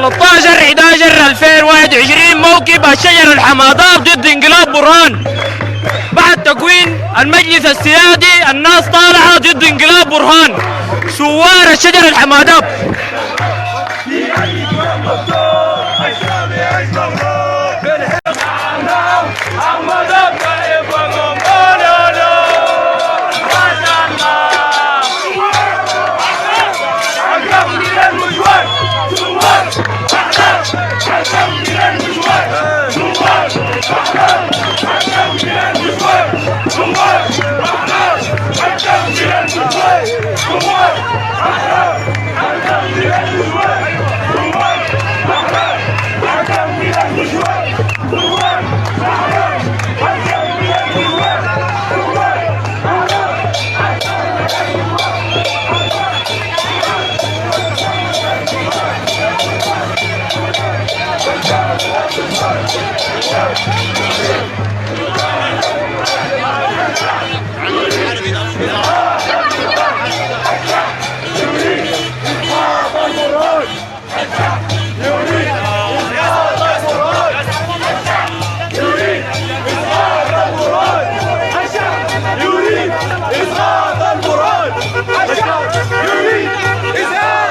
13 11 2021 موكب الشجر الحماداب ضد انقلاب برهان. بعد تكوين المجلس السيادي الناس طالعة ضد انقلاب برهان. ثوار الشجر الحماداب.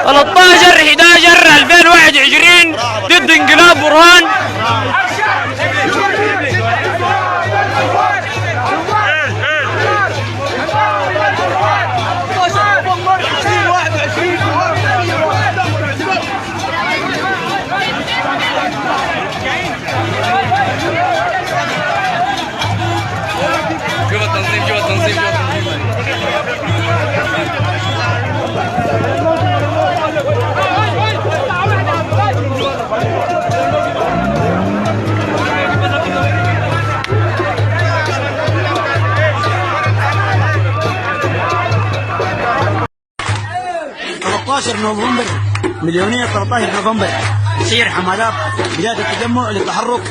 13 11 2021 ضد انقلاب برهان. شوف التنظيم، شوف التنظيم، شوف التنظيم. 13 نوفمبر، مليونية 13 نوفمبر، سير حماداب بداية التجمع للتحرك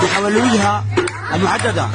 نحو الوجهة المحددة.